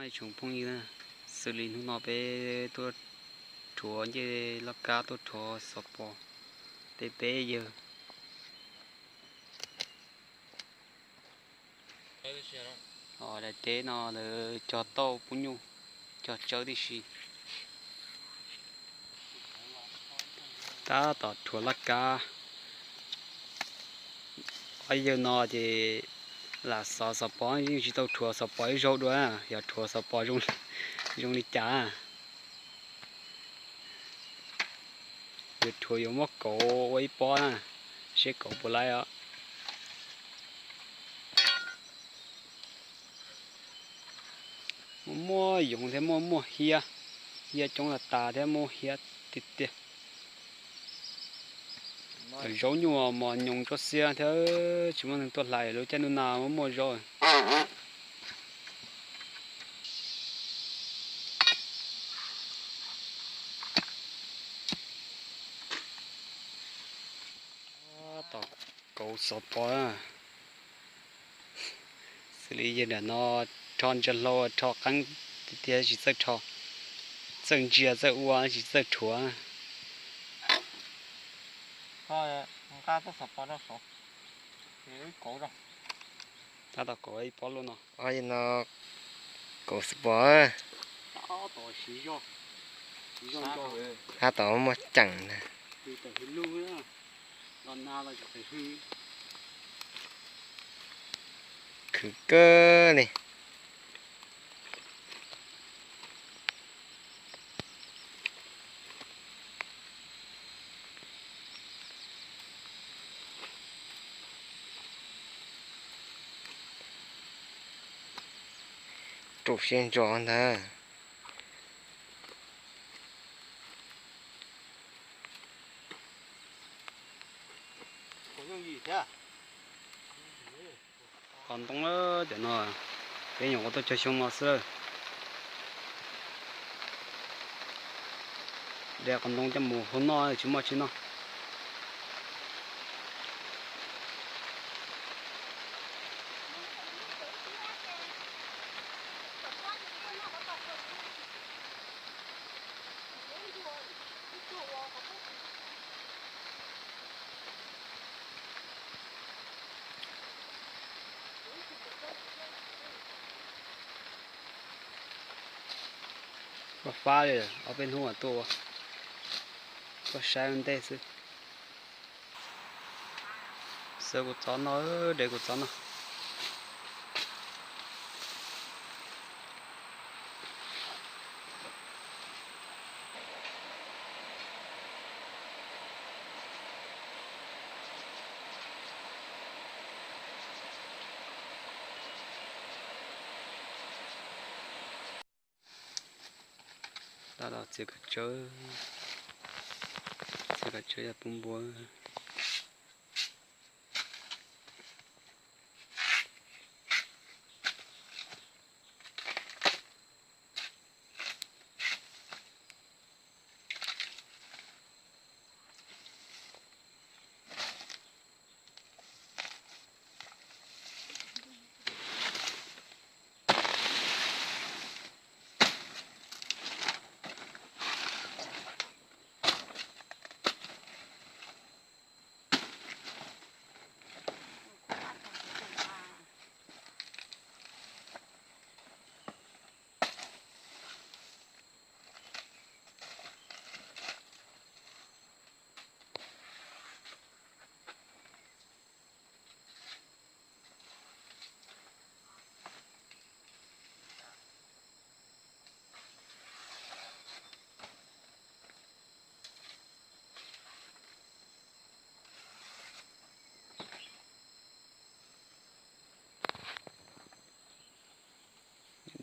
Tsoom phooj ywg, xws li hnub no peb tuaj rhuav ncej laj kab, tuaj rhuav xov pos, peb peb yawg. Daim teb no lawv cog tauj pub nyuj, cog tsawb tib si. Tab tom rhuav laj kab. Ob yawg no ces lam xov xov pos yeej tsis tau rhuav xov pos ib zaug dua, yog rhuav xov pos zoo li cas. Yuav rhuav yuav muab kauv ua ib pob na, seb kauv puas laib os. Muaj muaj yoov thiab muaj muaj hiab, hiab coob tas tas thiab muaj hiab tiag tiag. Zaub nyuj mos nyoos tsuab xiab thiab tsis muaj neeg tuaj hlais, lub caij ntuj nas muaj muaj zaub. Tab tom kauv xov pos. Xws li yawg nram no rho ntsia hlau rho qeeb tiag tiag tsis txawj rho, txawj ntsia txawj ua tsis txawj rhuav. Tab tom kauv ib pob luaj no. Ob yawg no kauv xov pos. Tab tom muaj ceem na. Khwv kawg li. Rau siab ntso ntag. Qos ntoo lawm cov no, peb nyuam qhuav tuaj cog xyoo no xwb lawm. De qos ntoo coj mus hau noj tsis muaj tsis noj. Fab fab li, ob peb hnub tuaj ua, tuaj saib ua ntej xwb. Xav kuv txov noj, de kuv txov noj. Tab tom txiav kawm tsawb, txiav kawm tsawb yog pub npua.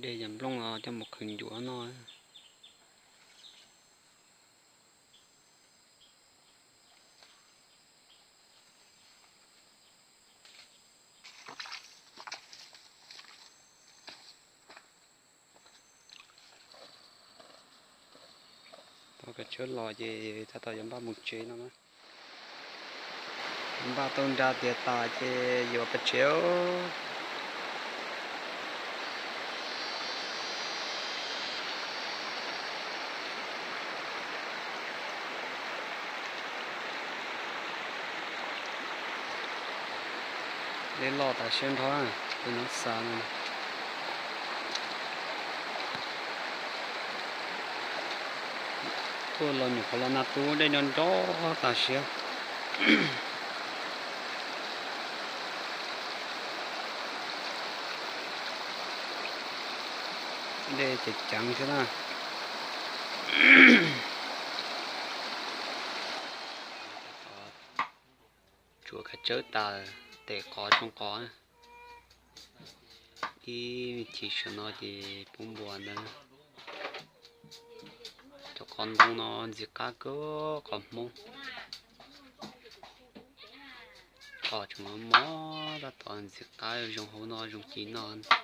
De yam nplooj coj mus qhwv ncuav noj. Tau kawm tsawb los ces tab tom yuav npaj mus tsev no na. Npaj tau nra tiav tas ces yuav pais tsev. Dej loj tas siab nrho, tus no xa no. Tuaj los nyuam qhuav los nag tu dej nrov nrov tas siab. Dej ceev ceev thiab na. Tsuav kav tsawb tas, tes qos tsoo qos. Ib me chim sawv no ces pub npua ntawd. Cov qos ntoo no ntxim qab kawg, qos Hmoob. Qos tseem mos mos tab tom ntxim qab zoo hauv no zoo ci noj.